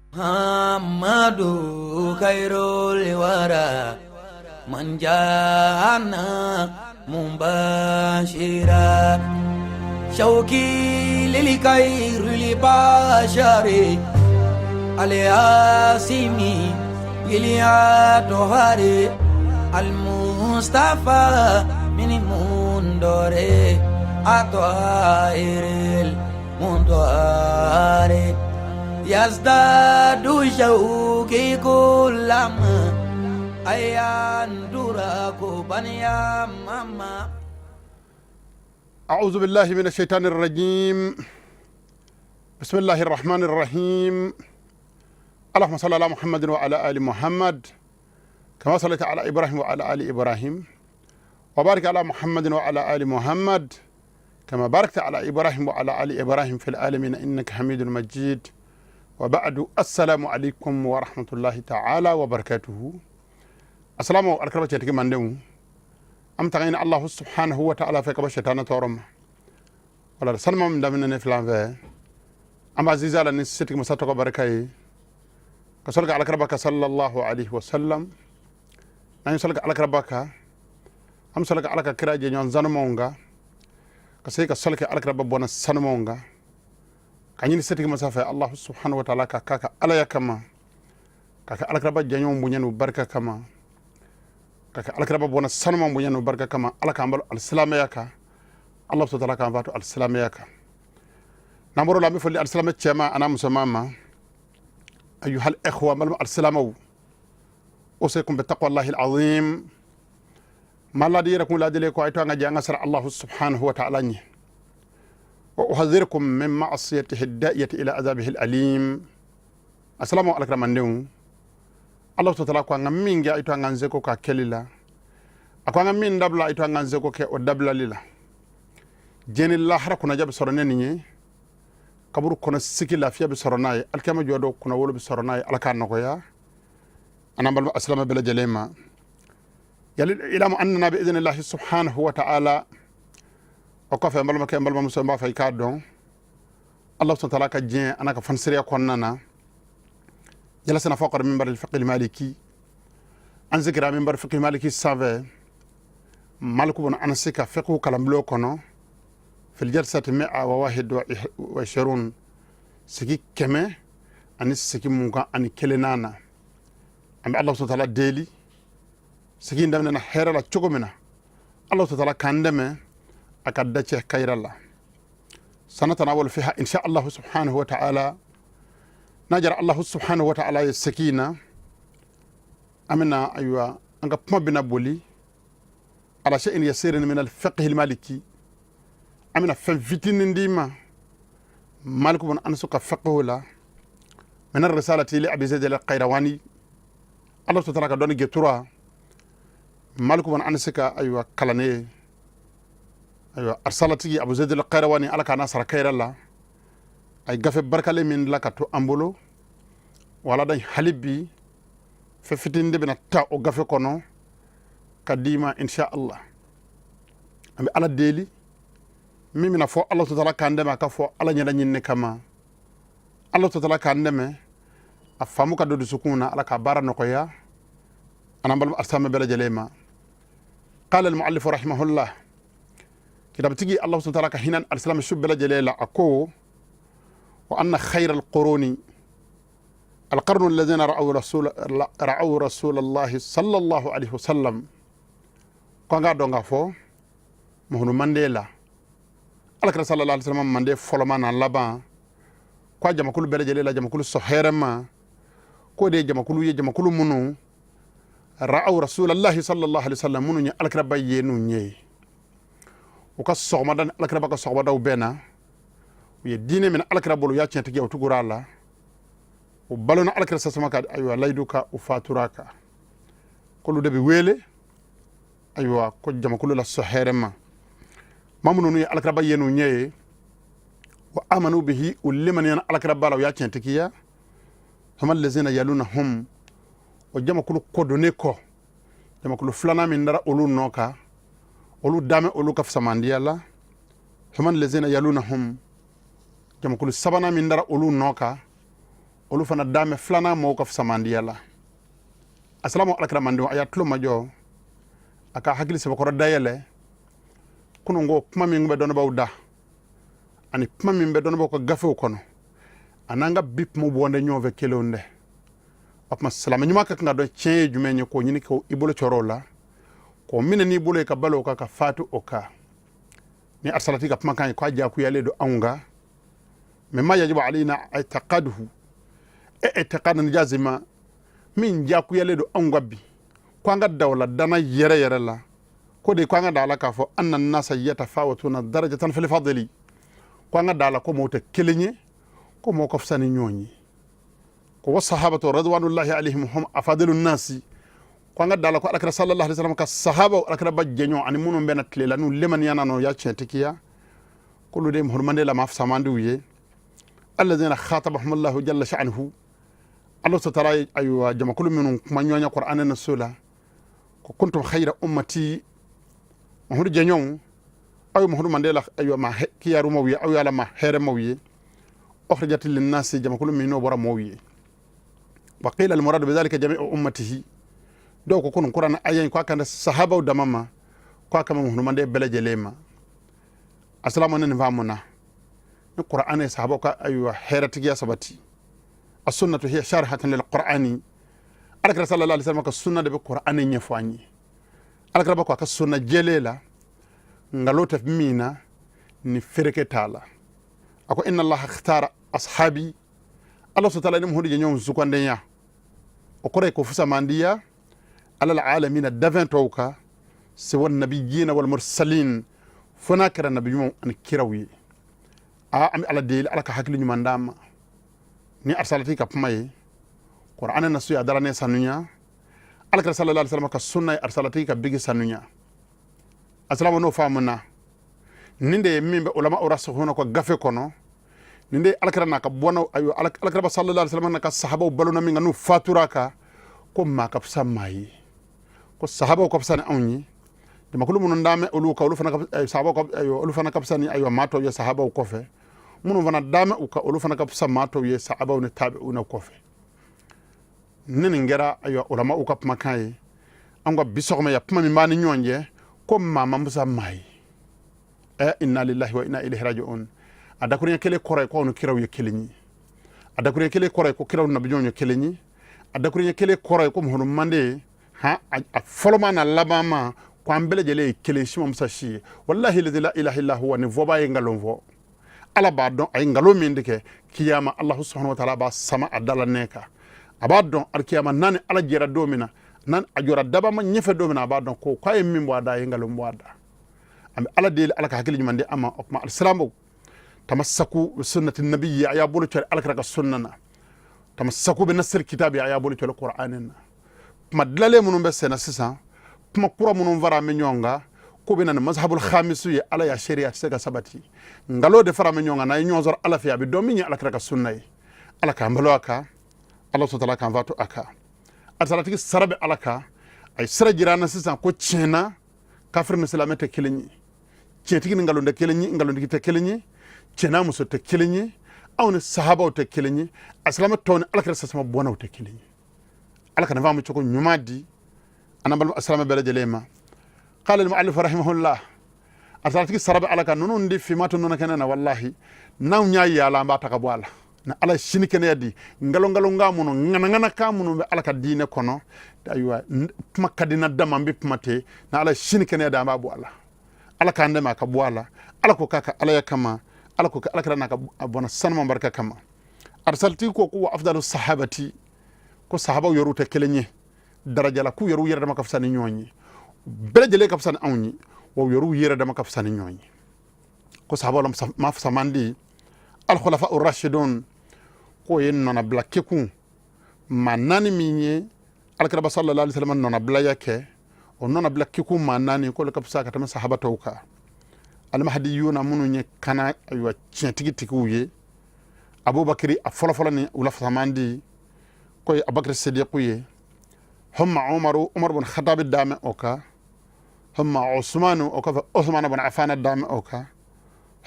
Muhammadu khairul wara man jana mubashira shauki lil khairil bashari aliasimi iliatohari almustafa min mundore atoairil mundoare yazdadu shauki kulama ayandura kubaniya mama. أعوذ بالله من الشيطان الرجيم. بسم الله الرحمن الرحيم. اللهم صل على محمد وعلى آل محمد كما صليت على إبراهيم وعلى آل إبراهيم، وبارك على محمد وعلى آل محمد كما باركت على إبراهيم وعلى آل إبراهيم في العالمين إنك حميد مجيد. وبعد، السلام عليكم ورحمة الله تعالى وبركاته. السلام عليكم ورحمة الله. Am taga ɲini Allahu subhanahu wa ta'ala fɛ ka bɔ shetana tɔɔrɔ ma. Wala sanuma min daminɛ ne filan fɛ, an b'a ziza la ni setigi masa tɔgɔ barika ye, ka sɔrɔ ka alakiraba ka sallallahu alaihi wa sallam. N'an ye sɔrɔ ka alakiraba ka, an bɛ sɔrɔ ka Ala ka kira jɛɲɔgɔn sanumanw kan, ka se ka sɔrɔ kɛ alakiraba bɔnna sanumanw kan, ka ɲini setigi masa fɛ Allahu subhanahu wa ta'ala ka k'a ka alaya kama, ka kɛ alakiraba jɛɲɔgɔnw bonya n'u barika kama, ka kɛ alakiraba bɔnna sanuman bonya n'u barika kama. Ala k'an balo alisilamɛya kan, Allah subhanahu wa ta'ala k'an fatu alisilamɛya kan. N'an bɔr'o la, an bɛ foli alisilamɛ cɛman an'a musoman ma. Ayuhal ikhwa, balima alisilamɛw, usikum bi taqwallahi alazim. Ma ladi yɛrɛ kun ladile ko ay to an ka jɛ an ka sara Allah subhanahu wa ta'ala ɲɛ. Wa uhadhirukum min ma'asiyatihi ad-da'iyati ila azabihi al-alim. Assalamu alaikum mandenw. Allah subhanahu wa ta'ala ko an ka min kɛ, ay to an k'an seko ka kɛli la. A ko an ka min dabila, ay to an k'an seko kɛ o dabilali la. Diɲɛ ni lahara kunnaja bɛ sɔrɔ ne nin ye, kaburu kɔnɔ sigi lafiya bɛ sɔrɔ n'a ye, alikiyama jɔ dɔ kunna wolo bɛ sɔrɔ n'a ye. Ala k'a nɔgɔya an n'an balima asilamɛ bɛɛ lajɛlen ma. Yali ilamu annana bi idnillahi subhanahu wa ta'ala. O kɔfɛ, n balimakɛ, n balimamuso, n b'a fɛ i k'a dɔn Allah subhanahu wa ta'ala ka diɲɛ a n'a ka fanisiriya kɔnɔna na, jalasana fawqa minbar al-fiqh maliki, an sigira minbar fiqh maliki sanfɛ, Maliku bun Anasi ka fiqh kalanbulon kɔnɔ, fil jalsati mi'a wa wahid wa ishirun, sigi 121 na. An bɛ Allah subhanahu wa ta'ala deli, sigi in daminɛna hɛrɛ la cogo min na, Allah subhanahu wa ta'ala k'an dɛmɛ a ka dacɛ kayira la. Sanatanawal fiha insha Allah subhanahu wa ta'ala. N'a jara Allah subhanahu wa ta'ala ye, segi na an bɛna, ayiwa, an ka kuma bɛna boli ala shay'in yasirin min al-fiqh al-maliki. An bɛna fɛn fitinin d'i ma Maliku bun Anas ka fiqh la, min ar-risalati li Abi Zayd al-Qayrawani. Allah subhanahu wa ta'ala ka dɔnni getura Maliku bun Anas ka, ayiwa, kalane, ayiwa, arsalatigi Abu Zayd al-Qayrawani, Ala k'a n'a sara kayira la, a ye gafe barikalen min dilan ka to an bolo. Wala da hali bi fɛn fitinin de bɛna ta o gafe kɔnɔ ka d'i ma insha Allah. An bɛ Ala deli, min bɛna fɔ, Allah ta'ala k'an dɛmɛ a ka fɔ Ala ɲɛda ɲinini kama. Allah ta'ala k'an dɛmɛ a faamu ka don dusukun na. Ala k'a baara nɔgɔya an n'an balima alisamɛ bɛɛ lajɛlen ma. Qala al-muallif rahimahullah, kitabutigi, Allah subhanahu wa ta'ala ka hinɛ alisilamɛ su bɛɛ lajɛlen la, a ko: wa anna khayra al-quruni القرن الذين رأوا رسول الله صلى الله عليه وسلم. Ko an k'a dɔn k'a fɔ muhunu mande la, alakira sallallahu alaihi wasallam mande fɔlɔma n'a laban, ko a jamakulu bɛɛ lajɛlen la, jamakulu sɔn hɛrɛ ma, k'o de ye jamakulu ye, jamakulu minnu ra'aw rasulallahi sallallahu alaihi wasallam, minnu ye alakiraba ye n'u ɲɛ ye, u ka sɔgɔmada ni alakiraba ka sɔgɔmadaw bɛɛ na, u ye diinɛ minɛ alakira bolo, u y'a tiɲɛtigiya, u tugura a la, u balona alakira sasama ka, ayiwa, layidu ka, u fatura ka, k'olu de bɛ wele, ayiwa, ko jamakulu la sɔn hɛrɛ ma. Maa minnu ye alakiraba ye n'u ɲɛ ye, wa amanu bihi, u limaniyana alakiraba la, u y'a tiɲɛtigiya, huma allazina yalunahum. O jamakulu kɔdonnen kɔ, jamakulu filanan min dara olu nɔ kan, olu damɛ olu ka fisamandiya la, huma allazina yalunahum. Jamakulu sabanan min dara olu nɔ kan, Olu fana damɛ filanan mɔgɔw ka fisamandiya la. Asalamu alakira mandenw, a y'a tulo majɔ, a ka hakili sɛbɛkɔrɔ dayɛlɛ. Kunun ko kuma min bɛ dɔnnibaaw da ani kuma min bɛ dɔnnibaaw ka gafew kɔnɔ, a n'an ka bi kumaw bɔ tɛ ɲɔgɔn fɛ kelenw dɛ. O tuma silamɛ ɲuman ka kan ka dɔn tiɲɛ ye jumɛn ye, k'o ɲini k'i bolo cɔrɔ o la, k'o minɛ n'i bolo ye ka balo o kan, ka fatu o kan. Ni arisalati ka kumakan ye k'a jakuyalen don anw kan, mimma yajibu alayna i'tiqaduhu e i'tiqadan jazima, min jakuyalen don anw kan bi ko an ka da o la dana yɛrɛ yɛrɛ la, ko de ko an ka da la k'a fɔ anna nasa yatafawatuna darajatan fil fadli, ko an ka da la ko mɔgɔw tɛ kelen ye, ko mɔgɔw ka fisa ni ɲɔgɔn ye, ko wa sahabatu radwanullahi alaihim hum afadilu nasi, ko an ka da la ko alakira sallallahu alaihi wasallam ka sahabaw, alakira ba jɛɲɔgɔn ani minnu bɛna tile la n'u lemaniya na n'o ya tiɲɛtigiya, k'olu de ye muhamadu la maa fisamandiw ye. Alladhina khatabahumullahu jalla sha'nuhu, Allah ta'ala ayiwa jamakulu minnu kuma ɲɔgɔn ye Qur'an na so la, ko kuntum khayra ummati, Muhammadu jɛɲɔgɔnw, aw ye Muhammadu mandela ayiwa ma kiyarumaw ye, aw y'ala ma hɛrɛmaw ye, ukhrijat linnasi, jamakulu min n'o bɔra mɔgɔw ye. Wa qila al muradu bidhalika jami'u ummatihi, dɔw ko ko nin Qur'an aya in ko a kan sahabaw dama ma, ko a kama Muhammadu mande bɛɛ lajɛlen ma. Asalamu ne nin faamu na ni Qur'an ye sahabaw ka ayiwa hɛrɛtigiya sabati. As-sunnatu hiya sharhatan lil Qur'ani, alakira sallallahu alaihi wasallam ka sunna de bɛ Qur'an ɲɛfɔ an ye. Alakira ba ko a ka sunna jɛlen la, nkalon tɛ min na ni fereke t'a la. A ko inna allaha ikhtara ashabi, Allah subhanahu wa ta'ala ni Muhammadu jɛɲɔgɔnw sugandenya, o kɔrɔ ye ko fusamandiya alal alamina, dafɛn tɔw kan, siwa nabiyina wal mursalin, fo n'a kɛra nabi ɲumanw ani kiraw ye. Aa, an bɛ Ala deli, Ala ka hakili ɲuman d'an ma. Ni arisalati ka kuma ye, Qur'an na su ya dara ne sanuya, alakira sallallahu alaihi wasallam ka sunna ye arisalati ka bigi sanuya. Asalamu n'o faamu na, nin de ye min bɛ ulama rasuhuna ko gafe kɔnɔ, nin de ye alakira n'a ka bɔnnaw, ayiwa alakira ba sallallahu alaihi wasallam n'a ka sahabaw balona min kan n'u fatura kan, ko maa ka fisa maa ye, ko sahabaw ka fisa ni anw ye. Jamakulu minnu daan bɛ olu kan, olu fana ka sahabaw ka, ayiwa olu fana ka fisa ni ayiwa maa tɔw ye sahabaw kɔfɛ. Minnu fana daan bɛ u kan, olu fana ka fisa maa tɔw ye sahabaw ni tabi'una kɔfɛ. Ni nin kɛra ayiwa ulama u ka kumakan ye, an ka bi sɔgɔma ya kuma min b'an ni ɲɔgɔn cɛ, ko maa man fisa maa ye. Ɛ, inna lillahi wa inna ilayhi raji'un. A dakuruɲɛ kelen kɔrɔ ye ko aw ni kiraw ye kelen ye. A dakuruɲɛ kelen kɔrɔ ye ko kiraw nabiɲɔgɔnw ye kelen ye. A dakuruɲɛ kelen kɔrɔ ye ko Muhammadu mande han, a fɔlɔma n'a laban ma, ko an bɛɛ lajɛlen ye kelen, si ma fisa si ye. Wallahi lazi la ilaha illa huwa, nin fɔbaa ye nkalon fɔ. Ala b'a dɔn a ye nkalon min de kɛ. Kiyama, Allahu subhanahu wa ta'ala b'a sama a dala nɛ kan. A b'a dɔn alikiyama n'a ni Ala jɛra don min na, n'a a jɔra dabama ɲɛfɛ don min na, a b'a dɔn ko k'a ye min bɔ a da, a ye nkalon bɔ a da. An bɛ Ala deli, Ala ka hakili ɲuman di an ma. O tuma alisilamɛw, tamassaku bi sunnati nabiyyi, a y'a bolo cɛri alakira ka sunna na. Tamassaku bi nasiri kitabi, a y'a bolo cɛri Qur'an na. Kuma dilalen minnu bɛ senna sisan, kuma kura minnu fara an bɛ ɲɔgɔn kan, ko bɛ na ni mazhabul khamisu ye, Ala y'a seereya a tɛ se ka sabati. Nkalon de fara an bɛ ɲɔgɔn kan. N'a ye ɲɔgɔn sɔrɔ Ala fɛ, a bɛ dɔn min ye alakira ka sunna ye. Ala k'an balo a kan, Ala sɔtala k'an fatu a kan. Arisalatigi sara bɛ Ala kan, a ye sira jira an na sisan ko tiɲɛ na kafiri ni silamɛ tɛ kelen ye, tiɲɛtigi ni nkalon tɛ kelen ye, nkalontigi tɛ kelen ye, cɛ n'a muso tɛ kelen ye, anw ni sahabaw tɛ kelen ye, a silamɛ tɔw ni alakira sasama bɔnnaw tɛ kelen ye. Ala ka nin faamu cogo ɲuman di an balima silamɛ bɛɛ lajɛlen ma. Qala al-mu'allif rahimahullah, arisalatigi sara bɛ Ala kan. Ninnu di fima to nɔnɔ kɛnɛ na, wallahi n'anw y'a yaala, an b'a ta ka bɔ a la. Na Ala sini kɛnɛya di. Nkalon nkalonkan minnu, ŋanaŋanakan minnu bɛ Ala ka diinɛ kɔnɔ, ayiwa kuma ka di na dama, an bɛ kuma ten. Na Ala sini kɛnɛya di, an b'a bɔ a la. Ala k'an dɛmɛ a ka bɔ a la. Ala ko k'a ka alaya kama, Ala ko k'ala kira n'a ka bɔnna sanuma barika kama. Arisalatigi ko wa afdalu sahabati, ko sahabaw yɛrɛw tɛ kelen ye daraja la, k'u yɛrɛw yɛrɛ dama ka fisa ni ɲɔgɔn ye, bɛɛ lajɛlen ka fisa ni anw ye, wa u yɛrɛw yɛrɛ dama ka fisa ni ɲɔgɔn ye, ko sahabaw la ma fisa man di. Alkhulafa urashidun, k'o ye nɔnabila kekun maa naani min ye alakiraba sallallahu alaihi wasallam nɔnabilaya kɛ, o nɔnabila kekun maa naani, k'olu ka fisa ka tɛmɛ sahaba tɔw kan. Almahdiyuna, minnu ye kana ayiwa tiɲɛtigi tigiw ye, Abubakiri a fɔlɔfɔlɔ ni u la fisaman di, ko ye Abubakar Sidiku ye, humma Umaru, Umar bin Khatabi dame o kan, humma Usmanu, o kɔfɛ Usman bin Affan dame o kan,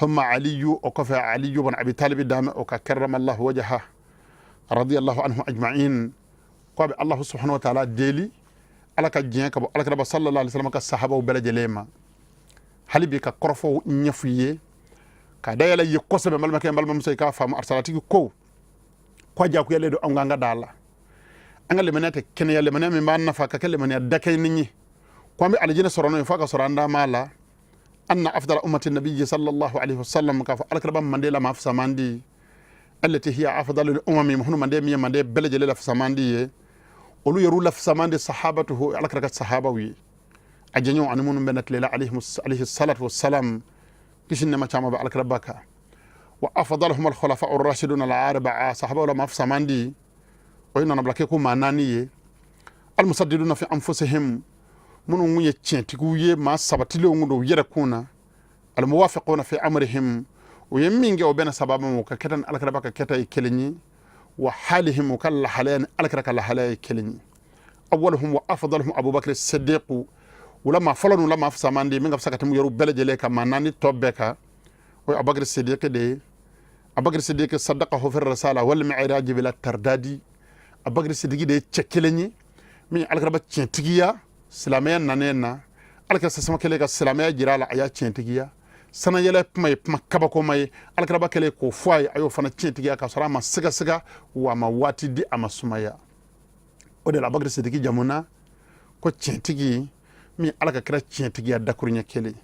humma Aliyu, o kɔfɛ Aliyu bin Abi Talib dame o kan, karramallahu wajha. Radiyallahu anhu ajma'in. Ko a bɛ Allahu subhanahu wa ta'ala deli Ala ka diɲɛ ka bɔ alakiraba sallallahu alaihi wasallam ka sahabaw bɛɛ lajɛlen ma. Hali bi ka kɔrɔfɔw ɲɛf'u ye k'a dayɛlɛ ye kosɛbɛ. N balimakɛ, n balimamuso, i k'a faamu, arisalatigi ko ko a jakuyalen don anw k'an ka da la, an ka limaniya tɛ kɛnɛya, limaniya min b'an nafa ka kɛ limaniya dakɛɲɛni ye, ko an bɛ alijinɛ sɔrɔ n'o ye, f'a ka sɔrɔ an da m'a la. Anna afdala ummati nabiyyi sallallahu alaihi wasallam, k'a fɔ alakiraba manden la maa fisamandi, allati hiya afdalul umami, hunu manden min ye manden bɛɛ lajɛlen la fisamandi ye, olu yɛrɛ la fisamandi sahabatuhu, alakira ka sahabaw ye, a jɛɲɔgɔn ani minnu bɛna tilela, alayhi salatu wassalam, kisi nɛma caman bɛ alakira ba kan. Wa afdaluhum al-khulafa ar-rashidun al-arba'a, sahabaw la maa fisamandi o ye nɔnɔbila kɛ ko maa naani ye, almusaddiduna fi anfusihim, minnu kun ye tiɲɛtigiw ye, maa sabatilenw kun don u yɛrɛ kun na, almuwafiquna fi amrihim, u ye min kɛ o bɛna sababu ma u ka kɛta ni alakiraba ka kɛta ye kelen ye, wa halihim, u ka lahalaya ni alakira ka lahalaya ye kelen ye. Awwaluhum wa afdaluhum Abubakar Siddiq, wula maa fɔlɔ n'u la maa fisamandi min ka fisa ka tɛmɛ yɔrɔ bɛɛ lajɛlen kan, maa naani tɔ bɛɛ kan, o ye Abubakar Siddiq de ye. Abubakar Siddiq saddaqahu fi risala wal mi'raj bila tardadi. Abubakar Siddiq de ye cɛ kelen ye min alakiraba tiɲɛtigiya silamɛya nanen na. Alakira sasama kɛlen ka silamɛya jira a la, a y'a tiɲɛtigiya. Sanayɛlɛ kuma ye kuma kabakoma ye, alakiraba kɛlen k'o fɔ a ye, a y'o fana tiɲɛtigiya k'a sɔrɔ a ma sigasiga, wa a ma waati di, a ma sumaya. O de la Abubakar Sidiki jamuna ko tiɲɛtigi min Ala ka kira tiɲɛtigiya dakuruɲɛ kelen.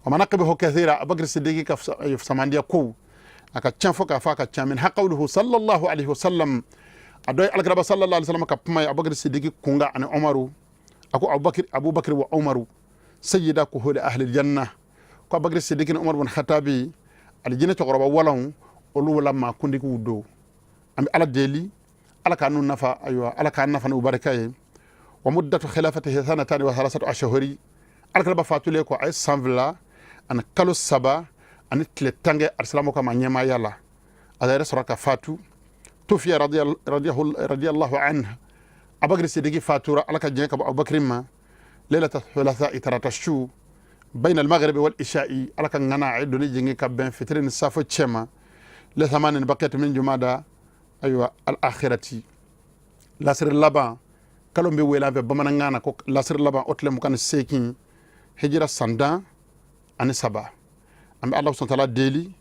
Wa manaqibuhu kathira, Abubakar Sidiki ka samandiya kow a ka can fɔ k'a fɔ a ka ca. Minha qawluhu sallallahu alaihi wasallam, a dɔ ye alakiraba sallallahu alaihi wasallam ka kuma ye Abubakar Sidiki kunga ani Umaru. A ko Abubakar wa Umaru sayyida kuhuli ahli janna, ko Abubakar Sidiki ni Umaru bin Khatabi, alijinɛ cɛkɔrɔba walanw, olu wala maa kuntigiw don. An bɛ Ala deli Ala k'a n'u nafa, ayiwa, Ala k'an nafa n'u barika ye. Wa muddatu khilafatihi sanatani wa thalathatu ashhuri, alakiraba fatulen kɔ, a ye san 2 ani kalo 3 ani tile 10 kɛ alisilamu kama ɲɛmaaya la. A yɛrɛ sɔrɔ ka fatu. Tufiya radiyallahu anhu, Abubakar Sidiki fatura, Ala ka diɲɛ ka bɔ Abubakar ma, lailata thulatha, tarata su, bayna al-maghribi wal isha'i, Ala ka ŋana a ye doni jigin ka bɛn fitiri ni safo cɛma, le thamanin baqiyat min jumada, ayiwa, al-akhirati, lasiri laban kalo bɛ wele an fɛ bamanankan na ko lasiri laban, o tile 28, hijira san 13. An bɛ Ala subhanahu wa ta'ala deli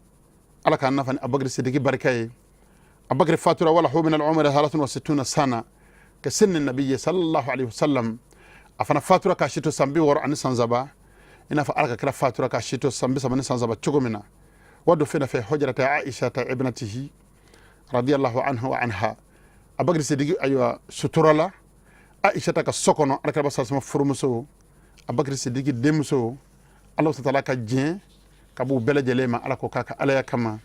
Ala k'an nafa ni Abubakar Sidiki barika ye. Abubakar fatura wala hu min al-umri 63 sana ka sinni nabiyyi sallallahu alaihi wasallam. A fana fatura k'a si to san 63, i n'a fɔ Ala ka kira fatura k'a si to san 33 cogo min na. Wa dufina fi hujrati Aisha ta ibnatihi radiyallahu anhu wa anha. Abubakar Sidiki, ayiwa, sutura la Aisha ta ka so kɔnɔ, alakira sasama furumuso, Abubakar Sidiki denmuso. Ala ta'ala ka diɲɛ ka b'u bɛɛ lajɛlen ma, Ala ko k'a ka alaya kama.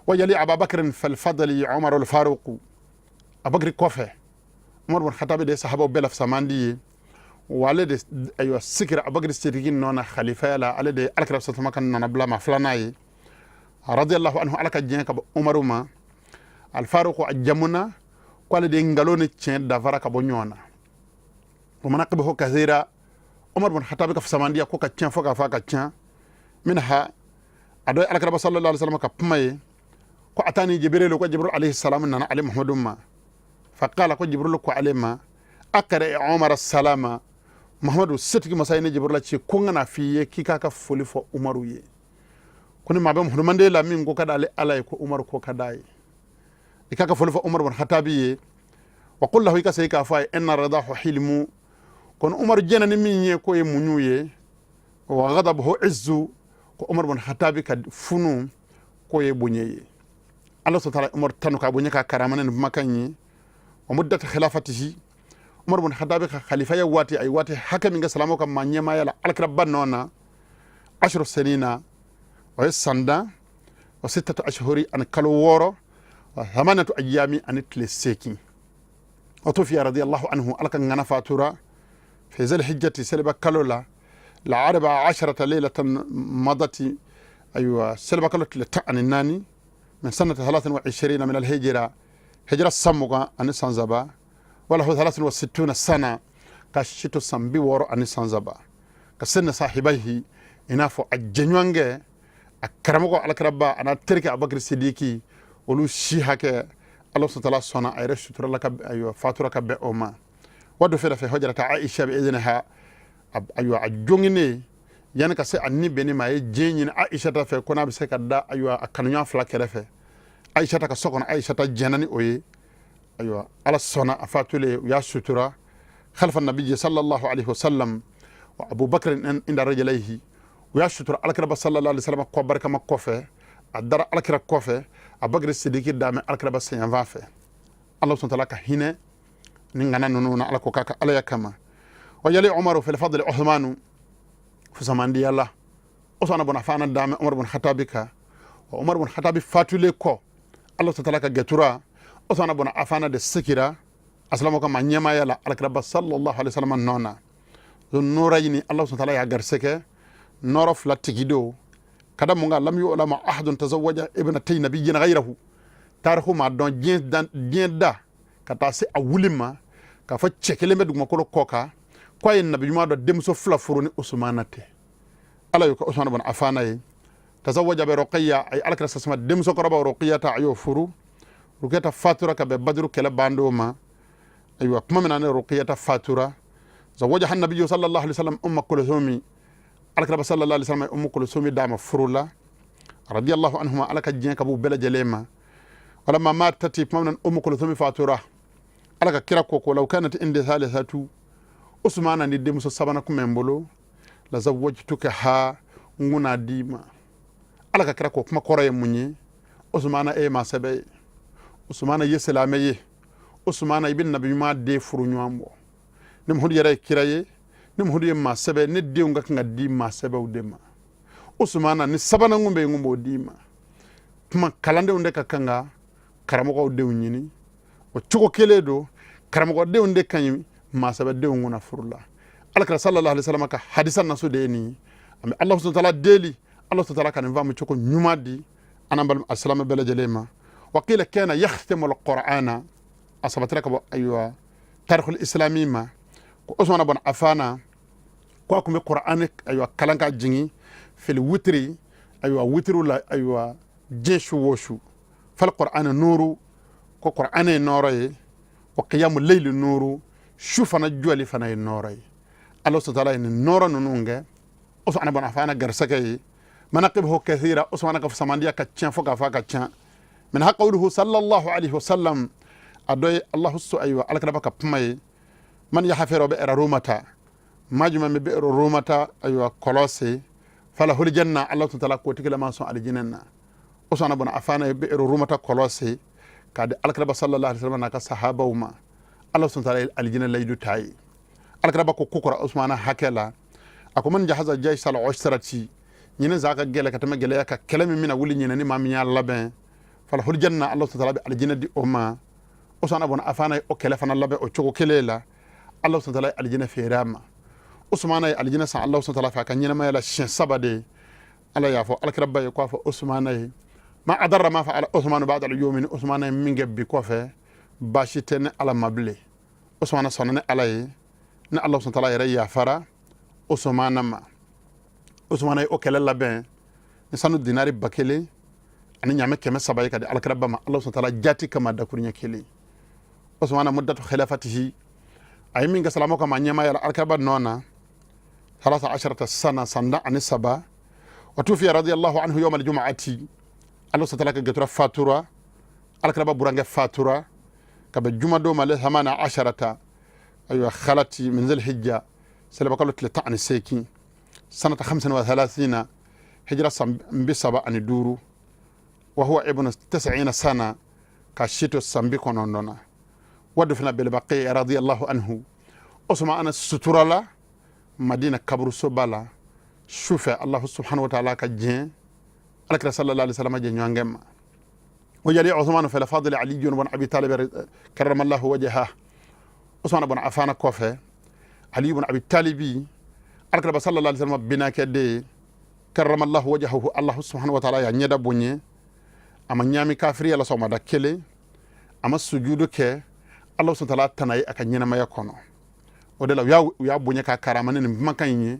Wa yali Abubakar fil fadli Umar al Faruq, Abubakar kɔfɛ Umar bin Khattab de sahabaw bɛɛ la fisamandi ye, wa ale de, ayiwa, sigira Abubakar Sidiki nɔ na khalifaya la, ale de alakira sasama ka nana bila ma filanan ye, radiyallahu anhu, Ala ka diɲɛ ka bɔ Umaru ma. Al Faruq, a jamuna ko ale de ye nkalon ni tiɲɛ dafara ka bɔ ɲɔgɔn na. Wa manaqibuhu kathira, Umar bin Khattab ka fisamandiya ko ka tiɲɛ fɔ k'a fɔ a ka tiɲɛ. Minha, a dɔ ye alakiraba sallallahu alaihi wasallam ka kuma ye ko atani Jibril, ko Jibril alayhi salam nana ale Muhammadu ma. Faqala, ko Jibril ko ale ma: aqri Umar salama. Muhammadu, setigi masa ye ne Jibril ci ko n kana f'i ye k'i k'a ka foli fɔ Umaru ye, ko ni maa bɛ muhamadu la min ko ka d'ale Ala ye, ko Umaru ko ka d'a ye, i k'a ka foli fɔ Umaru bin Khatabi ye. Wa qul lahu, i ka segin k'a fɔ a ye: inna ridahu hilmu, kono Umaru jɛna ni min ye k'o ye muɲu ye, wa ghadabuhu izzu, ko Umaru bin Khatabi ka funu k'o ye bonya ye. Ala subhanahu wa ta'ala Umaru tanu ka bonya ka karama ni kumakan ye. Wa muddatu khilafatihi, Umaru bin Khatabi ka khalifaya waati, ay waati hakɛ min kɛ silamɛw ka maa ɲɛmaaya la alakira ba nɔ na, ashru senina, o ye san 10 wa sittatu ashhuri, ani kalo 6, wa thamanatu ayyami, ani tile 8. Wa tufiya radiyallahu anhu, Ala ka ŋana fatura fi zal hijjati, seliba kalo la, la arba asharata leylatan madati, aywa, seliba kalo tile 14, min sanata 23 min alhijra, hijra san 23, wala hu 63 sana, ka sito san 63, ka sinna sahibaihi, i n'a fɔ a jɛɲɔgɔnkɛ, a karamɔgɔ alakiraba a n'a terikɛ Abubakar Sidiki, olu si hakɛ. Allah subhanahu wa ta'ala sɔnna a yɛrɛ suturala ka, ayiwa, fatura ka bɛn o ma. Wa dufina fi hujrata Aisha bi idniha. Ayiwa, a jonginen yanni ka se a ni bɛnni ma, a ye diɲɛ ɲini Aisha ta fɛ ko n'a bɛ se ka da, ayiwa, a kanuɲɔgɔn fila kɛrɛfɛ Aisha ta ka so kɔnɔ. Aisha ta jɛnna ni o ye. Ayiwa, Ala sɔnna, a fatulen, u y'a sutura khalfa nabiyyi sallallahu alaihi wasallam wa Abubakar inda rajulaihi. U y'a sutura Alakiraba sallallahu alaihi wasallam kɔ barikama kɔfɛ. A dara Alakira kɔfɛ, Abubakar Sidiki damɛ Alakiraba senyanfan fɛ. Ala subhanahu wa ta'ala ka hinɛ ni ŋana ninnu na, Ala ko k'a ka Alaya kama. Wa yali Umaru fil fadli Uthmanu fusamandiya la, Usmana bun Affana damɛ Umar bun Khatabi ka. Wa Umar bun Khatabi fatulen kɔ, Ala subhanahu wa ta'ala ka gɛtura, Usmana bun Affana de sikira asilamaw ka ma ɲɛmaaya la Alakiraba sallallahu alaihi wasallam nɔ na. Nurayini, Ala subhanahu wa ta'ala y'a garisɛgɛ nɔrɔ fila tigi don ka da mun kan? Lam yu'lama ahadun tazawwaja ibnatay nabiyyin ghayrahu. Tarihu ma dɔn diɲɛ da ka taa se a wuli ma k'a fɔ cɛ kelen bɛ dugumakolo kɔ kan ko a ye nabi ɲuman dɔ denmuso fila furu ni Usumana tɛ. Ala y'o kɛ Usumana bun Afana ye. Tazawwaja bi Ruqayya, a ye Alakira sasama denmuso kɔrɔba Ruqayya ta, a y'o furu. Ruqayyata fatura ka bɛn Baduru kɛlɛ bandon ma. Ayiwa, tuma min na ne Ruqayyata fatura, zawajaha nabiyyu sallallahu alaihi wasallam Umma Kulthumi. Alakira sallallahu alaihi wasallam Ummu Kulthumi d'a ma furu la, radiyallahu anhuma, Ala ka diɲɛ ka b'u bɛɛ lajɛlen ma. Walamma matati, tuma min na Ummu Kulthumi fatura, Ala ka kira ko law kanat indi thalithatu, Usmana ni denmuso sabanan kun bɛ n bolo, la zawwajtuka ha, n kun n'a d'i ma. Ala ka kira ko kuma kɔrɔ ye mun ye? Usmana, e ye maa sɛbɛ ye. Usmana ye silamɛ ye. Usmana, i bɛ nabi ɲuman den furu ɲɔgɔn bɔ. Ni Muhamadu yɛrɛ ye kira ye, ni Muhamadu ye maa sɛbɛ, ne denw ka kan ka di maa sɛbɛw de ma. Usmana, ni sabanan kun bɛ yen, n kun b'o d'i ma. Kuma kalandenw de ka kan ka karamɔgɔw denw ɲini. O cogo kelen don, karamɔgɔdenw de ka ɲi maa sɛbɛdenw kunna furu la. Alakira sallallahu alaihi wasallam ka hadisa naso de ye nin ye. An bɛ Ala subhanahu wa ta'ala deli, Ala subhanahu wa ta'ala ka nin faamu cogo ɲuman di an n'an balima silamɛ bɛɛ lajɛlen ma. Wa qila kana yakhtimu alqur'ana. A sabatira ka bɔ, ayiwa, tarihul islami ma ko Usmana bun Afana ko a kun bɛ Qur'ani, ayiwa, kalan ka jigin fil witri, ayiwa, witru la, ayiwa, diɲɛ su o su. Fal qur'ana nuru, ko Qur'ani ye nɔɔrɔ ye. Wa qiyamu layli nuru, su fana jɔli fana ye nɔɔrɔ ye. Ala subhanahu wa ta'ala ye nin nɔɔrɔ ninnu kɛ Usmana bun Afana garisɛgɛ ye. Manaqibuhu kathira, Usmana ka samandiya ka tiɲɛ fo k'a fɔ a ka ca. Minha qawluhu sallallahu alaihi wasallam, a dɔ ye Allahu su, ayiwa, Alakiraba ka kuma ye: man yahfiru bi'ra rumata, maa jumɛn bɛ bi'ru rumata, ayiwa, kɔlɔn falahul janna, Ala subhanahu wa ta'ala k'o tigilama sɔn alijinɛ na. Usmana bun Afana ye bi'ru rumata kɔlɔn k'a di Alakiraba sallallahu alaihi wasallam n'a ka sahabaw ma. Ala subhanahu wa ta'ala ye alijinɛ layidu t'a ye. Alakiraba ko kora Usmana hakɛ la, a ko: man jahaza jaysh al usrati, ɲinɛ za ka gɛlɛ ka tɛmɛ gɛlɛya ka kɛlɛ min bɛna wuli ɲinɛ, ni maa min y'a labɛn, falahul janna, Ala subhanahu wa ta'ala bɛ alijinɛ di o ma. Usmana bun Afana ye o kɛlɛ fana labɛn o cogo kelen la. Ala subhanahu wa ta'ala ye alijinɛ feere a ma. Usmana ye alijinɛ san Ala subhanahu wa ta'ala fɛ a ka ɲɛnamaya la siɲɛ saba de. Ala y'a fɔ Alakiraba ye k'a fɔ Usmana ye: ma adarra ma fa'ala Usmanu ba'da al-yawmi, ni Usmana ye min kɛ bi kɔfɛ, baasi tɛ ni Ala ma bilen. Usmana sɔnna ni Ala ye, ni Ala subhanahu wa ta'ala yɛrɛ yafara Usmana ma. Usmana ye o kɛlɛ labɛn ni sanu dinari 1000 ani ɲaamɛ 300 ye ka di Alakiraba ma, Ala subhanahu wa ta'ala jati kama, dakuruɲɛ kelen. Usmana muddatu khilafatihi, a ye min kɛ salama kama ɲɛmaaya la Alakiraba nɔ na, 13 sana, san 13. Wa tufiya radiyallahu anhu yawm al-jum'ati, Ala subhanahu wa ta'ala ka gatura fatura, Alakiraba burankɛ fatura ka bɛn jumadon ma, le hamana asharata, ayiwa, khalati min zil hijja, selibakalo tile 18, sanata 35 hijra, san 35. Wa huwa ibnu 90 sana, ka sito san 90 na. Wa dufina bil Baqi radiyallahu anhu. Usman sutura la Madina kaburusoba la sufɛ, Allah subhanahu wa ta'ala ka diɲɛ Alakira sallallahu alaihi wasallam jɛ ɲɔgɔn ma. Wa yali Usman fil fadl Ali ibn Abi Talib karramallahu wajhahu. Usman ibn Affan kɔfɛ, Ali ibn Abi Talibi, Alakira sallallahu alaihi wasallam binakɛ de, karramallahu wajhahu, Allah subhanahu wa ta'ala ya ɲɛda bonye. A ma ɲaami kafiriya la sɔgɔmada kelen, a ma sujudu kɛ. Allah subhanahu wa ta'ala tana ye a ka ɲɛnamaya kɔnɔ. O de la u y'a bonya k'a karama ni nin kumakan in ye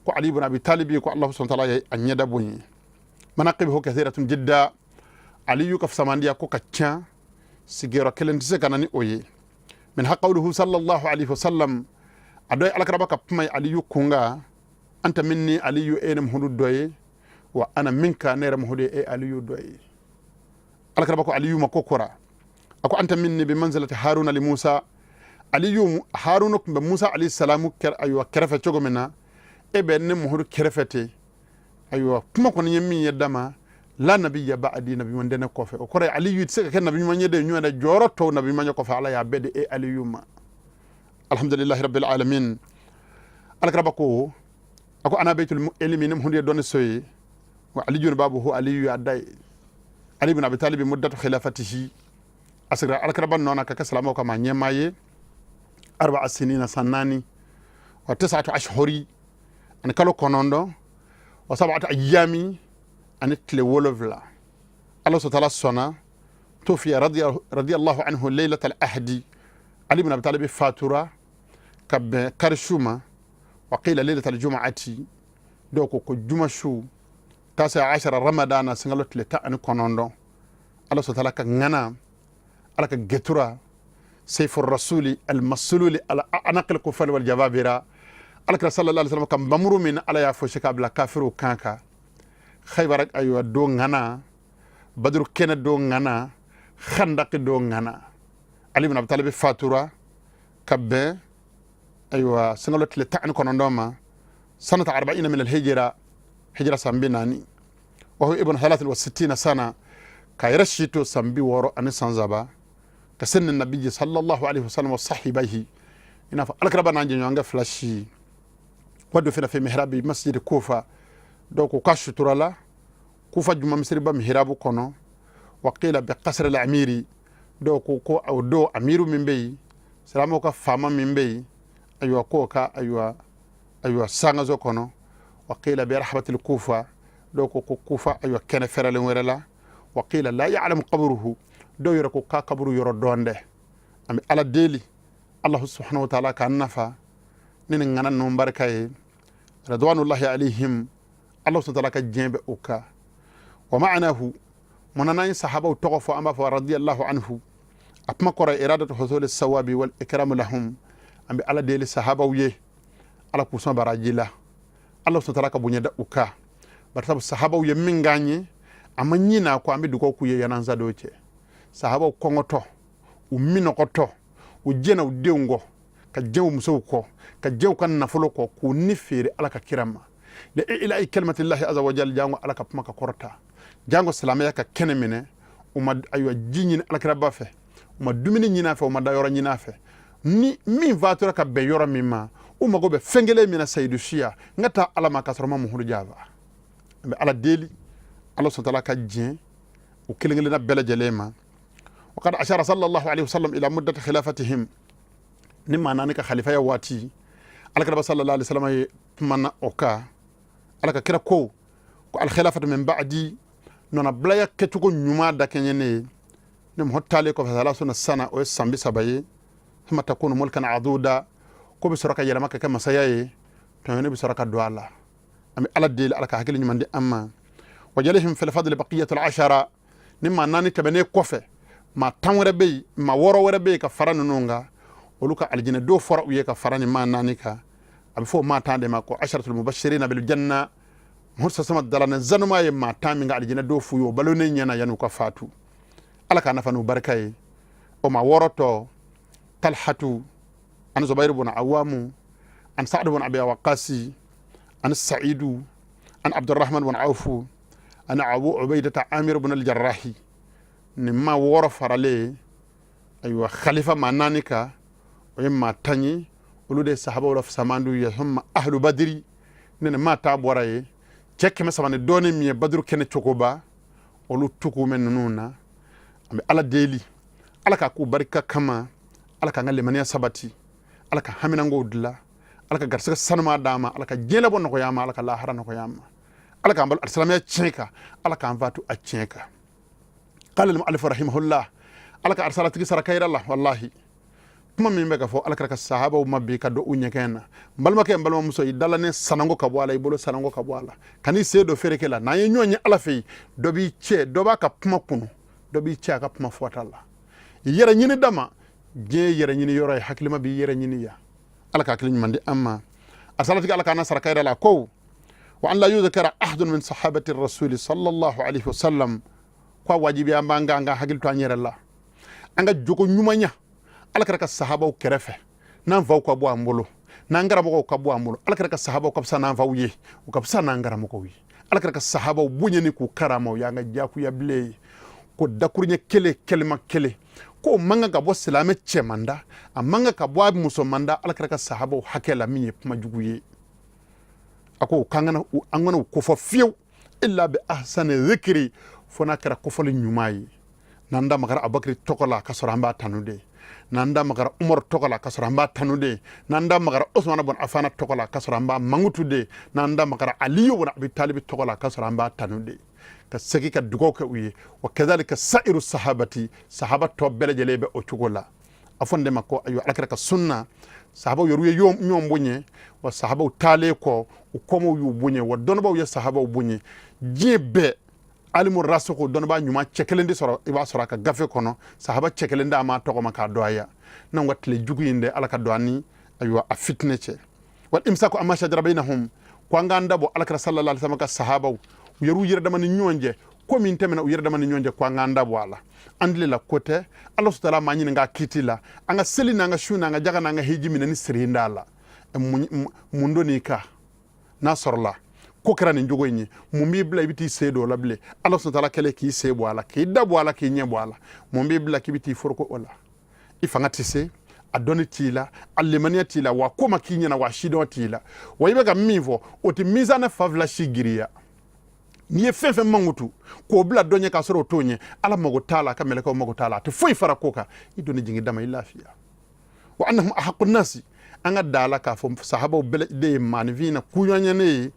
ko Ali ibn Abi Talib ko Allah subhanahu wa ta'ala ye a ɲɛda bonye. Manaqibuhu kathiratun jidda, Ali y'u ka samandiya ko ka ca. Sigiyɔrɔ kelen tɛ se ka na ni o ye. Minha qawluhu sallallahu alaihi wasallam, a dɔ ye alakiraba ka kuma ye Aliyu kunga: anta minni, Aliyu, e ne Muhudu dɔ ye, wa ana minka, ne yɛrɛ Muhudu ye e Aliyu dɔ ye. Alakiraba ko Aliyu ma ko kora, a ko: anta minni bi manzilati Haruna li Musa. Aliyu, Haruna tun bɛ Musa alayhi salamu ayiwa kɛrɛfɛ cogo min na, e bɛ ne Muhudu kɛrɛfɛ ten. Ayiwa, kuma kɔni ye min ye dama la nabiyya ba'di, nabi ɲuman tɛ ne kɔfɛ. O kɔrɔ ye Aliyu tɛ se ka kɛ nabi ɲuman ye de. Ɲɔgɔn dɛ jɔyɔrɔ tɔw nabi ɲuman ye kɔfɛ, Ala y'a bɛɛ di e Aliyu ma. Alhamdulillahi rabbil alamin. Alakiraba ko, a ko: ana baitul ilmi, ne Muhudu ye dɔnni so ye, wa Aliyu babuhu, Aliyu y'a da ye. Ali ibn Abi Talib, muddatu khilafatihi, a sigira alakiraba nɔ na ka kɛ silamɛw kama ɲɛmaa ye, arba'a sinina, san 4, wa tisatu ashhuri, ani kalo 9, wa sab'atu ayyami, ani tile 7. Ala sɔtala sɔnna, tufiya radiyallahu anhu laylat al ahdi, Ali ibn Abi Talib fatura ka bɛn karisu ma, wa qila laylat al jum'ati, dɔw ko ko juma su, tasa ashara ramadana, sunkalo tile 19. Ala sɔtala ka ŋana, Ala ka getura, seyfu rasuli almasululi ala anaqil kufari wal jababira, alakira sallallahu alaihi wasallam ka bamuru min Ala y'a fosi k'a bila kafiriw kan kan Khaybar, ayiwa, do ŋana, Badru kɛnɛ do ŋana, Khandaki do ŋana. Ali ibn Abi Talib fatura ka bɛn, ayiwa, sunkalo tile 19 ma, sanata arba'ina min alhijra, hijra san 40, wa huwa ibn 63 sana, ka yɛrɛ si to san 63, ka sinni nabiji sallallahu alaihi wasallam wa sahibahi, i n'a fɔ alakiraba n'an jɛɲɔgɔnkɛ fila si. Wa dufina fi mihrabi masjid Kufa, dɔw ko k'a sutura la Kufa juma misiriba mihrabu kɔnɔ, wa qila bi qasr al amiri, dɔw ko ko o don amiru min bɛ yen, silamɛw ka faama min bɛ yen, ayiwa, k'o ka ayiwa sangaso kɔnɔ, wa qila bi rahbatil Kufa, dɔw ko ko Kufa, ayiwa, kɛnɛ fɛrɛlen wɛrɛ la, wa qila la ya'lamu qabruhu, dɔw yɛrɛ ko k'a kaburu yɔrɔ dɔn dɛ. An bɛ Ala deli, Allahu subhanahu wa ta'ala k'an nafa ni nin ŋana ninnu barika ye. Radwanullahi alayhim, Allah subhanahu wa ta'ala ka diɲɛ bɛ o kan. Wa ma'anahu, munna n'an ye sahabaw tɔgɔ fɔ, an b'a fɔ radiyallahu anhu? A kuma kɔrɔ iradatu husuli sawabi wal ikramu lahum. An bɛ Ala deli sahabaw ye, Ala k'u sɔn baraji la, Allah subhanahu wa ta'ala ka bonya da u kan. Bari sabu sahabaw ye min k'an ye, a ma ɲina ko an bɛ dugawu k'u ye yanansa dɔw cɛ. Sahabaw kɔngɔtɔ, u minɔgɔtɔ, u jɛna u denw kɔ, ka jɛ u musow kɔ, ka jɛ u ka nafolo kɔ, k'u ni feere Ala ka kira ma, li ilahi kalimatillahi azza wa jalla, jango Ala ka kuma ka kɔrɔta, jango silamɛya ka kɛnɛ minɛ. U ma, ayiwa, ji ɲini alakiraba fɛ, u ma dumuni ɲini a fɛ, u ma da yɔrɔ ɲini a fɛ. Ni min fatura ka bɛn yɔrɔ min ma, u mago bɛ fɛn kelen min na, sayidu siya n ka taa Ala ma k'a sɔrɔ ma Muhudu jafa. An bɛ Ala deli, Ala sɔntala ka diɲɛ u kelen kelenna bɛɛ lajɛlen ma. وقد أشار صلى الله عليه وسلم إلى مدة خلافتهم، ni maa naani ka khalifaya waati, alakira sallallahu alaihi wasallam ye kumana o kan. Ala ka kira ko ko alkhilafatu min ba'di, nɔna bilaya kɛcogo ɲuman da kɛɲɛ ne ye, ne mɔgɔ taalen kɔfɛ, salasuna sana, o ye san 30 ye, suma takunu mulkan aduda, ko bɛ sɔrɔ ka yɛlɛma ka kɛ masaya ye, tɔɲɔni bɛ sɔrɔ ka don a la. An bɛ Ala deli, Ala ka hakili ɲuman di an ma. Wa jalihim fil fadli baqiyatul ashara, ni maa naani tɛmɛnen kɔfɛ, maa 10 wɛrɛ bɛ yen, maa 6 wɛrɛ bɛ yen ka fara ninnu kan, olu ka alijinɛ dɔw fɔra u ye ka fara ni maa naani kan. A bɛ fɔ o maa 10 de ma ko asharatul mubashirina bil janna. Musa sama dala zanuma ye maa 10 min ka alijinɛ dɔw f'u ye, o balonen ɲɛna yan'u ka fatu. Ala k'a nafa n'u barika ye. O maa 6 tɔ: Talhatu ani Zubairu bun Awamu ani Sa'ad bun Abi Waqasi ani Sa'idu ani Abdurrahman bun Awfu ani Abu Ubaidata Amir bun al-Jarrahi. Nin maa 6 faralen, ayiwa, khalifa maa naani kan, o ye maa 10 ye. Olu de ye sahabaw la fisamandiw ye. Summa ahlu badiri, ne ni maa ta bɔra ye, cɛ 300 ni dɔɔnin min ye Baduru kɛnɛ cogoba, olu tugu mɛ ninnu na. An bɛ Ala deli, Ala k'a k'u barika kama, Ala k'an ka limaniya sabati, Ala ka haminankow dilan, Ala ka garisɛgɛ sanuma d'an ma, Ala ka diɲɛ labɔ nɔgɔya an ma, Ala ka lahara nɔgɔya an ma, Ala k'an balo alisilamɛya tiɲɛ kan, Ala k'an fatu a tiɲɛ kan. Qala al-mu'allif rahimahullah, Ala ka arsalatigi sara kayira la. Wallahi, kuma min bɛ ka fɔ Ala ka sahabaw ma bi ka don u ɲɛgɛn na, n balimakɛ, n balimamuso, i dala ne sananko ka bɔ a la, i bolo sananko ka bɔ a la, kan'i sen don feereke la. N'an ye ɲɔgɔn ye Ala fɛ yen, dɔ b'i cɛ, dɔ b'a ka kuma kunu, dɔ b'i cɛ a ka kuma fɔta la. Yɛrɛ ɲini dama, diɲɛ yɛrɛ ɲini yɔrɔ ye, hakilima b'i yɛrɛ ɲini ya. Ala ka hakili ɲuman di an ma. A salatigi, Ala k'an sara kayira la. Ko wa an la yudhkara ahadun min sahabati rasuli sallallahu alaihi wasallam, ko a wajibi an b'an ka hakili to an yɛrɛ la, an ka jogo ɲumanya Ala kɛra ka sahabaw kɛrɛfɛ, n'an faw ka bɔ an bolo, n'an karamɔgɔw ka bɔ an bolo. Ala kɛra ka sahabaw ka fisa n'an faw ye, u ka fisa n'an karamɔgɔw ye. Ala kɛra ka sahabaw bonya ni k'u karama, o y'an ka diyagoya bilen ye. Ko dakuruɲɛ kelen, kɛlɛma kelen, k'o man kan ka bɔ silamɛ cɛman da, a man kan ka bɔ a musoman da, Ala kɛra ka sahabaw hakɛ la, min ye kuma jugu ye. A ko k'an kana an kana u kofɔ fiyewu, illa bi ahsani zikiri, fo n'a kɛra kofɔli ɲuman ye. N'an da magara Abubakari tɔgɔ la, ka sɔrɔ an b'a tanu de. N'an da magara Umaru tɔgɔ la, ka sɔrɔ an b'a tanu de. N'an da magara Usumana bɔn Afana tɔgɔ la, ka sɔrɔ an b'a mankutu de. N'an da magara Aliyu bɔn Abi Talibi tɔgɔ la, ka sɔrɔ an b'a tanu de, ka segin ka dugaw kɛ u ye. Wa kadhalika sa'iru sahabati, sahaba tɔ bɛɛ lajɛlen bɛ o cogo la. A fɔ nin de ma ko ayiwa, Alakira ka sunna, sahabaw yɛrɛ ye ɲɔgɔn bonya, wa sahabaw taalen kɔ, u kɔmɔw y'u bonya, wa dɔnnibaw ye sahabaw bonya. Diɲɛ bɛɛ alimu rasoko, dɔnnibaa ɲuman cɛ kelen de sɔrɔ, i b'a sɔrɔ a ka gafe kɔnɔ sahaba cɛ kelen d'a ma tɔgɔ ma k'a dɔgɔya. N'anw ka tile jugu in de, Ala ka don an ni ayiwa a fitinɛ cɛ. Wal imsaku amma shajara bainahum, ko an k'an dabɔ Alakira sallallahu alaihi wasallam ka sahabaw, u yɛrɛ u yɛrɛ dama ni ɲɔgɔn cɛ, ko min tɛmɛna u yɛrɛ dama ni ɲɔgɔn cɛ, ko an k'an dabɔ a la. An tile la ko tɛ, Ala sutala m'an ɲininka kiti la. An ka seli n'an ka sun n'an ka jaga n'an ka hiji minɛ ni siri da la. Mun don n'i ka n'a sɔrɔla ko kɛra nin cogo in ye, mun b'i bila i bɛ t'i sen don o la bilen? Ala sutala kɛlen k'i sen bɔ a la, k'i da bɔ a la, k'i ɲɛ bɔ a la, mun b'i bila k'i bɛ t'i foroko o la? I fanga tɛ se a, dɔnni t'i la, a limaniya t'i la, wa ko ma k'i ɲɛna, wa sidɔn t'i la, wa i bɛ ka min fɔ, o tɛ mizanɛ fa fila si giriya. N'i ye fɛn fɛn mankutu k'o bila dɔ ɲɛ k'a sɔrɔ o t'o ɲɛ, Ala mago t'a la, a ka mɛlɛkɛw mago t'a la, a tɛ foyi fara ko kan. I donni jigin dama, i lafiya. Wa annahum ahaqqu nasi, an ka da la k'a fɔ sahabaw bɛɛ de ye maaninfin na kuɲɔgɔnyane ye.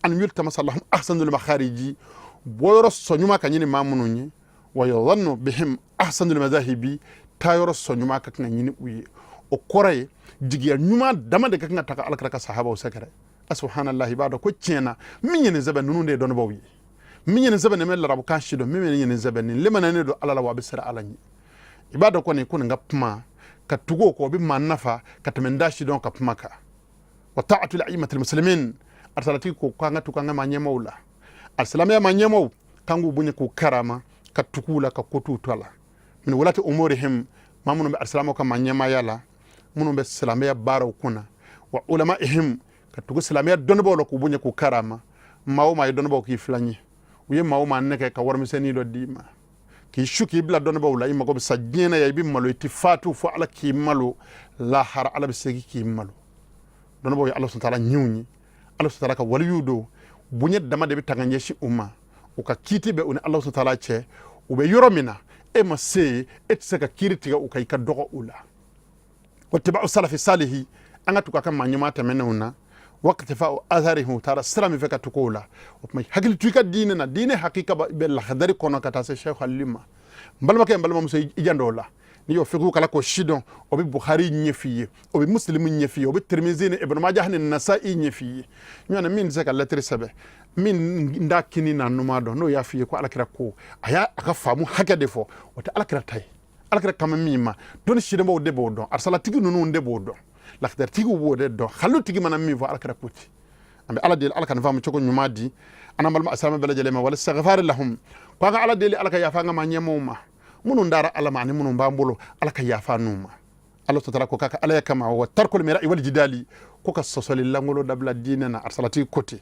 An yultamasa lahum ahsanul makhariji, bɔyɔrɔ sɔ ɲuman ka ɲini maa minnu ye. Wa yudhannu bihim ahsanul mazahibi, taayɔrɔ sɔ ɲuman ka kan ka ɲini u ye. O kɔrɔ ye jigiya ɲuman dama de ka kan ka taga Alakira ka sahabaw sɛgɛrɛ. Subhanallah, i b'a dɔn ko tiɲɛ na, min ye nin sɛbɛn, ninnu de ye dɔnnibaaw ye. Min ye nin sɛbɛn, nin bɛ larabukan si dɔn. Min ye nin sɛbɛn, nin lemananen don Ala la, wa a bɛ siran Ala ɲɛ. I b'a dɔn kɔni ko nin ka kuma ka tugu o kɔ, o bɛ maa nafa ka tɛmɛ n da si dɔn ka kuma kan. Wa ta'atul a'immatil muslimin, arsalatigi ko k'an ka tugu an ka maa ɲɛmaaw la, alisilamɛya maa ɲɛmaaw, k'an k'u bonya, k'u karama, ka tugu u la, ka ko t'u tɔ la. Min wulati umurihim, maa minnu bɛ alisilamɛw ka maa ɲɛmaaya la, minnu bɛ silamɛya baaraw kunna. Wa ulamaihim, ka tugu silamɛya dɔnnibaaw la, k'u bonya, k'u karama. Maa o maa ye dɔnnibaaw k'i filan ye, u ye maa o maa nɛgɛ ka warimisɛnnin dɔ d'i ma, k'i su k'i bila dɔnnibaaw la, i mago bɛ sa diɲɛ na yan, i bɛ malo, i tɛ fatu fo Ala k'i malo lahara, Ala bɛ segin k'i malo. Dɔnnibaaw ye Ala subhanahu wa ta'ala ɲinw ye, Ala subhanahu wa ta'ala ka waliyuw don. Bonya dama de bɛ ta ka ɲɛsin u ma. U ka kiiti bɛ u ni Ala subhanahu wa ta'ala cɛ. U bɛ yɔrɔ min na, e ma se yen, e tɛ se ka kiiri tigɛ u kan, i ka dɔgɔ u la. Wa tiba'u salafi salihi, an ka tugu a ka maa ɲuman tɛmɛnenw na. Waqtifa'u atharihim, u taara sira min fɛ, ka tugu o la. O tuma, hakili to i ka diinɛ na. Diinɛ hakika bɛ lahadari kɔnɔ ka taa se Sheikh Ali ma. N balimakɛ, n balimamuso, i janto o la. N'i y'o fiqhu kalan k'o si dɔn, o bɛ Bukhari ɲɛf'i ye, o bɛ Muslimu ɲɛf'i ye, o bɛ Tirimizi ni Ibn Majah ni Nasa'i ɲɛf'i ye. Ɲɔgɔn min tɛ se ka lɛtiri sɛbɛn, min da kini n'a numan dɔn, n'o y'a f'i ye ko Alakira ko, a y'a a ka faamu hakɛ de fɔ, o tɛ Alakira ta ye. Alakira kama min ma, dɔnni sidɔnbaw de b'o dɔn, arisalatigi ninnu de b'o dɔn, lakitaritigiw b'o de dɔn. Halutigi mana min fɔ, Alakira ko ten. An bɛ Ala deli, Ala ka nin faamu cogo ɲuman di an n'an balima asilamɛ bɛɛ lajɛlen ma. Wal istighfari lahum, ko an ka Ala deli, Ala ka yafa an ka maa ɲɛmaaw ma, minnu dara Ala ma ani minnu b'an bolo, Ala ka yafa n'u ma. Ala sɔtara ko k'a ka Ala kama. Wa tarkul mira'i wal jidali, ko ka sɔsɔli langolo dabila diinɛ na. Arisalatigi ko ten.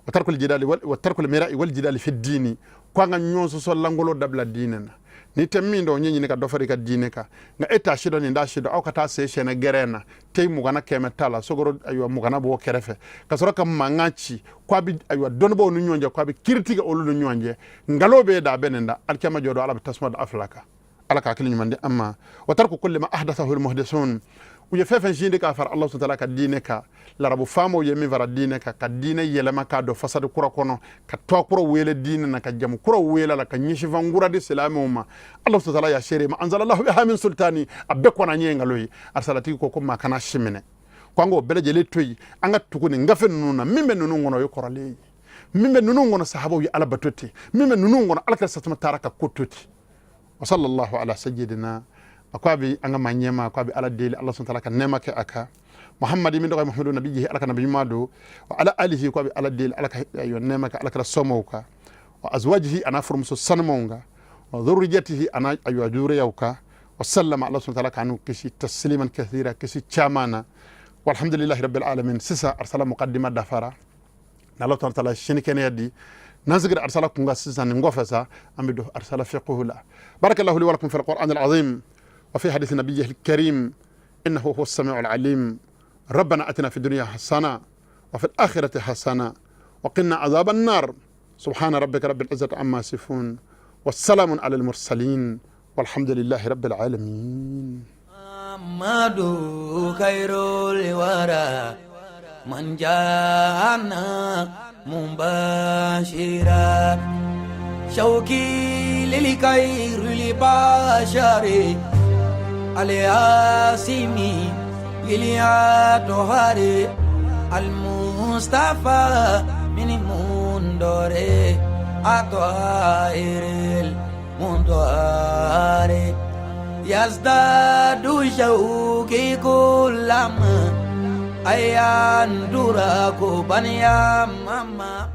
Wa tarkul jidali, wa tarkul mira'i wal jidali fi diini, ko an ka ɲɔgɔn sɔsɔ langolo dabila diinɛ na. N'i tɛ min dɔn, o ɲɛɲini ka dɔ fara i ka diinɛ kan. Nka e t'a si dɔn, nin t'a si dɔn, aw ka taa se sɛnɛ gɛrɛn na, te mugana kɛmɛ t'a la, sokoro ayiwa mugana b'o kɛrɛfɛ, ka sɔrɔ ka mankan ci ko a bɛ ayiwa dɔnnibaaw ni ɲɔgɔn cɛ, ko a bɛ kiiri tigɛ olu ni ɲɔgɔn cɛ. Nkalon bɛ da, a bɛ nin da, alikiyama jɔ don, Ala bɛ tasuma da a fila kan. Ala ka hakili ɲuman di an ma. Wa tarku kulli ma ahdathahu almuhdisun, u ye fɛn fɛn sindi k'a fara Ala subhanahu wa ta'ala ka diinɛ kan, larabu faamaw ye min fara diinɛ kan, ka diinɛ yɛlɛma k'a don fasadi kura kɔnɔ, ka tɔgɔ kura wele diinɛ na, ka jamu kura wele la, ka ɲɛsinfan kura di silamɛw ma. Ala subhanahu wa ta'ala ya seere ma anzalallahu biha min sultani, a bɛɛ kɔnɔ ɲɛ nkalon ye. Arisalatigi ko maa kana si minɛ, ko an k'o bɛɛ lajɛlen to yen, an ka tugu nin gafe ninnu na. Min bɛ ninnu kɔnɔ, o ye kɔrɔlen ye. Min bɛ ninnu kɔnɔ, sahabaw ye Ala bato ten. Min bɛ ninnu kɔnɔ, Ala ka satuma taara ka ko to ten. Wa sallallahu ala sayyidina A ko a bi an ka maa ɲɛma, ko a bɛ Ala deli, Ala subhanahu wa ta'ala ka nɛɛma kɛ a kan. Muhammadi min tɔgɔ ye Muhammadu nabiyihi, Ala ka nabi ɲuman don. Wa ala alihi, ko a bɛ Ala deli, Ala ka ayiwa nɛɛma kɛ Ala kira sɔmaw kan. Wa azwajihi, a n'a furumuso sanumanw kan. Wa dhurriyatihi, a n'a ayiwa juriyaw kan. Wa sallama, Ala subhanahu wa ta'ala k'anu kisi tasliman kathira, kisi caman na. Walhamdulillahi rabbil alamin. Sisan arsala muqaddima dafara. N'Ala subhanahu wa ta'ala sini kɛnɛya di, n'an sigira arsala kun kan sisan, nin kɔfɛ sa, an bɛ don arsala fiqhu la. Barakallahu li wa lakum fil qur'an al azim wa fi hadith nabiyyihi al karim, innahu huwa as-sami'u al alim. ربنا اتنا في الدنيا حسنه وفي الاخره حسنه وقنا عذاب النار. سبحان ربك رب العزه عما يصفون، والسلام على المرسلين، والحمد لله رب العالمين. محمد خير الورى من جاءنا مبشرا، شوقي للخير البشر الياسمي للأطهار المصطفى من منذر الطاهر المطهر، يزداد شوقي كلما أيان دراكو بنيا ماما.